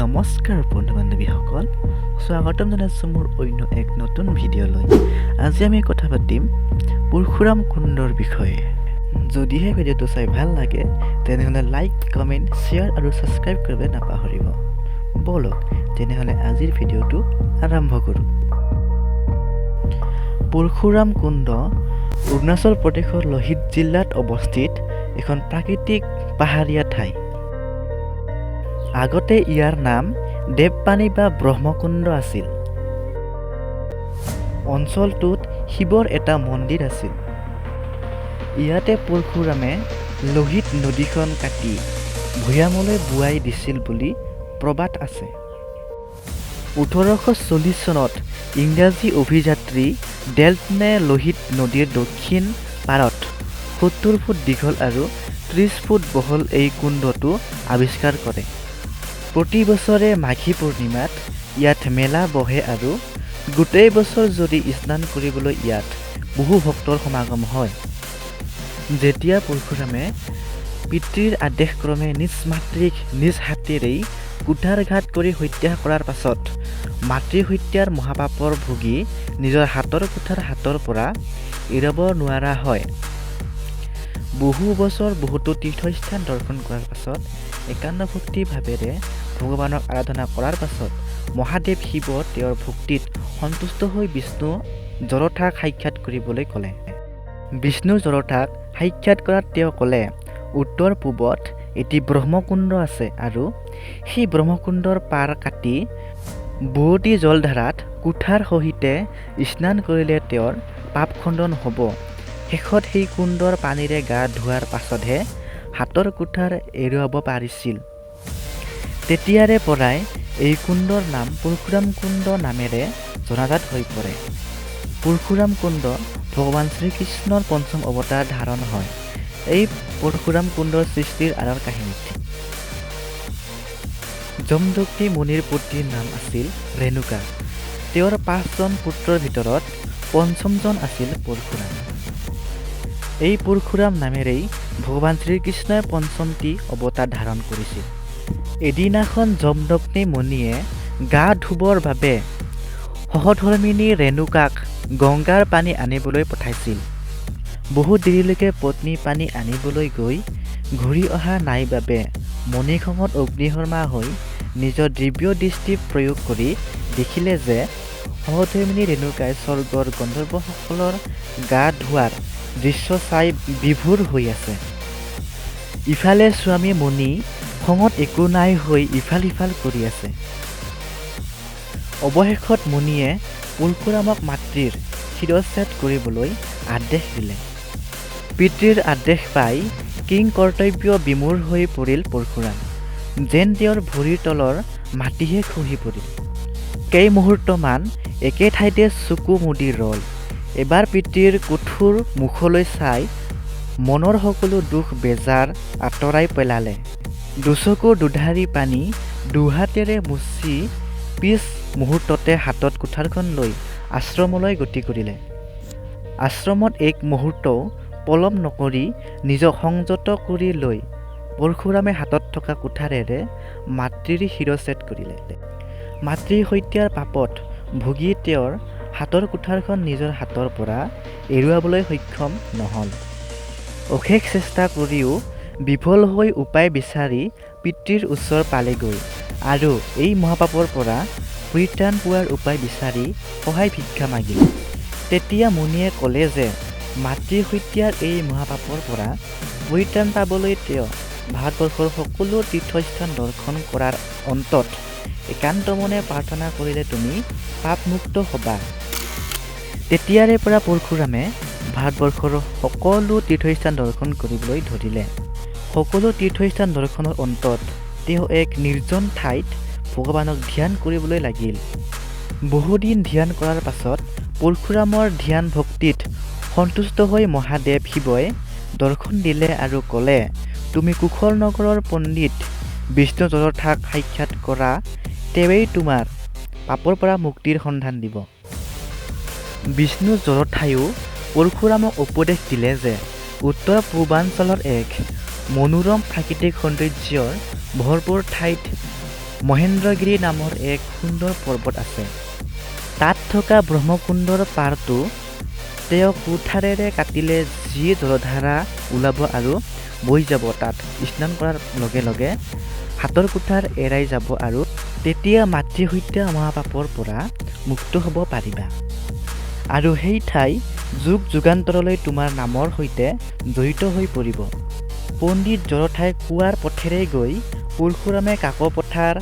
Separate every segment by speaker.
Speaker 1: নমস্কাৰ বন্ধু বান্ধৱীসকল, স্বাগতম জনাইছোঁ মোৰ অন্য এক নতুন ভিডিঅ'লৈ। আজি আমি কথা পাতিম পৰশুৰাম কুণ্ডৰ বিষয়ে। যদিহে ভিডিঅ'টো চাই ভাল লাগে, তেনেহ'লে লাইক, কমেণ্ট, শ্বেয়াৰ আৰু ছাবস্ক্ৰাইব কৰিবলৈ নাপাহৰিব। ব'লক তেনেহ'লে আজিৰ ভিডিঅ'টো আৰম্ভ কৰোঁ। পৰশুৰাম কুণ্ড অৰুণাচল প্ৰদেশৰ লোহিত জিলাত অৱস্থিত এখন প্ৰাকৃতিক পাহাৰীয়া ঠাই। আগতে ইয়াৰ নাম দেৱপানী বা ব্ৰহ্মকুণ্ড আছিল। অঞ্চলটোত শিৱৰ এটা মন্দিৰ আছিল। ইয়াতে পৰশুৰামে লোহিত নদীখন কাটি ভৈয়ামলৈ বোৱাই দিছিল বুলি প্ৰবাদ আছে। 1840 চনত ইংৰাজী অভিযাত্ৰী ডেল্টনে লোহিত নদীৰ দক্ষিণ পাৰত 70 ফুট দীঘল আৰু 30 ফুট বহল এই কুণ্ডটো আৱিষ্কাৰ কৰে। প্ৰতি বছৰে মাঘী পূৰ্ণিমাত ইয়াত মেলা বহে আৰু গোটেই বছৰ জুৰি স্নান কৰিবলৈ ইয়াত বহু ভক্তৰ সমাগম হয়। যেতিয়া পৰশুৰামে পিতৃৰ আদেশক্ৰমে নিজ মাতৃক নিজ হাতেৰেই কুঠাৰঘাত কৰি হত্যা কৰাৰ পাছত মাতৃ হত্যাৰ মহাপাপৰ ভুগি নিজৰ হাতৰ কুঠাৰ হাতৰ পৰা এৰাব নোৱাৰা হয়, বহু বছৰ বহুতো তীৰ্থস্থান দৰ্শন কৰাৰ পাছত একান্ত ভক্তি ভাৱেৰে ভগৱানক আৰাধনা কৰাৰ পাছত মহাদেৱ শিৱ তেওঁৰ ভক্তিত সন্তুষ্ট হৈ বিষ্ণু জৰথাক সাক্ষাৎ কৰিবলৈ ক'লে। বিষ্ণু জৰথাক সাক্ষাৎ কৰাত তেওঁ ক'লে, উত্তৰ পূবত এটি ব্ৰহ্মকুণ্ড আছে আৰু সেই ব্ৰহ্মকুণ্ডৰ পাৰ কাটি বোৱতী জলধাৰাত কুঠাৰ সহিতে স্নান কৰিলে তেওঁৰ পাপ খণ্ডন হ'ব। শেষত সেই কুণ্ডৰ পানীৰে গা ধোৱাৰ পাছতহে হাতৰ কুঠাৰ এৰুৱাব পাৰিছিল। তেতিয়াৰে পৰাই এই কুণ্ডৰ নাম পৰশুৰাম কুণ্ড নামেৰে জনাজাত হৈ পৰে। পৰশুৰাম কুণ্ড ভগৱান শ্ৰীকৃষ্ণৰ পঞ্চম অৱতাৰ ধাৰণ হয় এই পৰশুৰাম কুণ্ডৰ সৃষ্টিৰ আঁৰৰ কাহিনীত। যমদগ্নি মুনিৰ পত্নীৰ নাম আছিল ৰেণুকা। তেওঁৰ পাঁচজন পুত্ৰৰ ভিতৰত পঞ্চমজন আছিল পৰশুৰাম। এই পৰশুৰাম নামেৰেই ভগৱান শ্ৰীকৃষ্ণই পঞ্চমটি অৱতাৰ ধাৰণ কৰিছিল। এদিনাখন যমদগ্নি মুনিয়ে গা ধুবৰ বাবে সহধৰ্মিণী ৰেণুকাক গংগাৰ পানী আনিবলৈ পঠাইছিল। বহু দেৰিলৈকে পত্নী পানী আনিবলৈ গৈ ঘূৰি অহা নাই বাবে মুনি খঙত অগ্নিশৰ্মা হৈ নিজৰ দিব্য দৃষ্টি প্ৰয়োগ কৰি দেখিলে যে সহধৰ্মিণী ৰেণুকাই স্বৰ্গৰ গন্ধৰ্বসকলৰ গা ধোৱাৰ দৃশ্য চাই বিভোৰ হৈ আছে। ইফালে স্বামী মুনি খঙত একো নাই হৈ ইফাল সিফাল কৰি আছে। অৱশেষত মুনিয়ে পৰশুৰামক মাতৃৰ শিৰচ্ছেদ কৰিবলৈ আদেশ দিলে। পিতৃৰ আদেশ পাই কিং কৰ্তব্য বিমূঢ় হৈ পৰিল পৰশুৰাম। যেন তেওঁৰ ভৰিৰ তলৰ মাটিহে খহি পৰিল। কেইমুহূৰ্তমান একে ঠাইতে চকু মুদি ৰ'ল। এবাৰ পিতৃৰ কঠোৰ মুখলৈ চাই মনৰ সকলো দুখ বেজাৰ আঁতৰাই পেলালে। দুচকুৰ দুধাৰি পানী দুহাতেৰে মুচি পিছ মুহূৰ্ততে হাতত কুঠাৰখন লৈ আশ্ৰমলৈ গতি কৰিলে। আশ্ৰমত এক মুহূৰ্তও পলম নকৰি নিজক সংযত কৰি লৈ পৰশুৰামে হাতত থকা কুঠাৰেৰে মাতৃৰ শিৰচ্ছেদ কৰিলে। মাতৃ হত্যাৰ পাপত ভুগি তেওঁৰ হাতৰ কুঠাৰখন নিজৰ হাতৰ পৰা এৰুৱাবলৈ সক্ষম নহ'ল। অশেষ চেষ্টা কৰিও বিফল হৈ উপায় বিচাৰি পিতৃৰ ওচৰ পালেগৈ আৰু এই মহাপাপৰ পৰা পৰিত্ৰাণ পোৱাৰ উপায় বিচাৰি সহায় ভিক্ষা মাগিলে। তেতিয়া মুনিয়ে ক'লে যে মাতৃ হত্যাৰ এই মহাপাপৰ পৰা পৰিত্ৰাণ পাবলৈ তেওঁ ভাৰতবৰ্ষৰ সকলো তীৰ্থস্থান দৰ্শন কৰাৰ অন্তত একান্ত মনে প্ৰাৰ্থনা কৰিলে তুমি পাপমুক্ত হ'বা। তেতিয়াৰে পৰা পৰশুৰামে ভাৰতবৰ্ষৰ সকলো তীৰ্থস্থান দৰ্শন কৰিবলৈ ধৰিলে। সকলো তীৰ্থস্থান দৰ্শনৰ অন্তত তেওঁ এক নিৰ্জন ঠাইত ভগৱানক ধ্যান কৰিবলৈ লাগিল। বহুদিন ধ্যান কৰাৰ পাছত পৰশুৰামৰ ধ্যান ভক্তিত সন্তুষ্ট হৈ মহাদেৱ শিৱই দৰ্শন দিলে আৰু ক'লে, তুমি কুশল নগৰৰ পণ্ডিত বিষ্ণু জৰথাক সাক্ষাৎ কৰা, তেৱেঁই তোমাৰ পাপৰ পৰা মুক্তিৰ সন্ধান দিব। বিষ্ণু জৰথায়ো পৰশুৰামক উপদেশ দিলে যে উত্তৰ পূৰ্বাঞ্চলৰ এক মনোৰম প্ৰাকৃতিক সৌন্দৰ্যৰ ভৰপূৰ ঠাইত মহেন্দ্ৰগিৰি নামৰ এক সুন্দৰ পৰ্বত আছে। তাত থকা ব্ৰহ্মকুণ্ডৰ পাৰটো তেওঁ কুঠাৰেৰে কাটিলে যি জলধাৰা ওলাব আৰু বৈ যাব, তাত স্নান কৰাৰ লগে লগে হাতৰ কুঠাৰ এৰাই যাব আৰু তেতিয়া মাতৃহত্যা মহাপাপৰ পৰা মুক্ত হ'ব পাৰিবা আৰু সেই ঠাই যুগ যুগান্তৰলৈ তোমাৰ নামৰ সৈতে জড়িত হৈ পৰিব। পণ্ডিত জৰথাই কোৱাৰ পথেৰেই গৈ পৰশুৰামে কাকপথাৰ,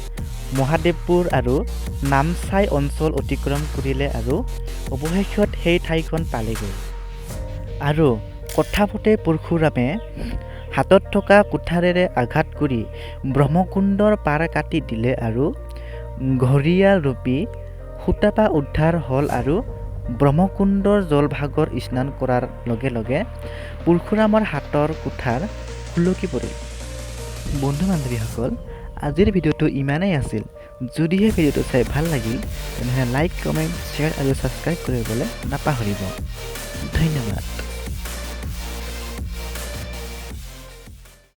Speaker 1: মহাদেৱপুৰ আৰু নামচাই অঞ্চল অতিক্ৰম কৰিলে আৰু অৱশেষত সেই ঠাইখন পালেগৈ। আৰু কথামতে পৰশুৰামে হাতত থকা কুঠাৰেৰে আঘাত কৰি ব্ৰহ্মকুণ্ডৰ পাৰ কাটি দিলে আৰু ঘৰিয়াল ৰূপী সুতাপা উদ্ধাৰ হ'ল আৰু ব্ৰহ্মকুণ্ডৰ জলভাগৰ স্নান কৰাৰ লগে লগে পৰশুৰামৰ হাতৰ কুঠাৰ সুলকি পৰিল। বন্ধু বান্ধৱীসকল, আজিৰ ভিডিঅ'টো ইমানেই আছিল। যদিহে ভিডিঅ'টো চাই ভাল লাগিল, তেনেহ'লে লাইক, কমেণ্ট, শ্বেয়াৰ আৰু ছাবস্ক্ৰাইব কৰিবলৈ নাপাহৰিব। ধন্যবাদ।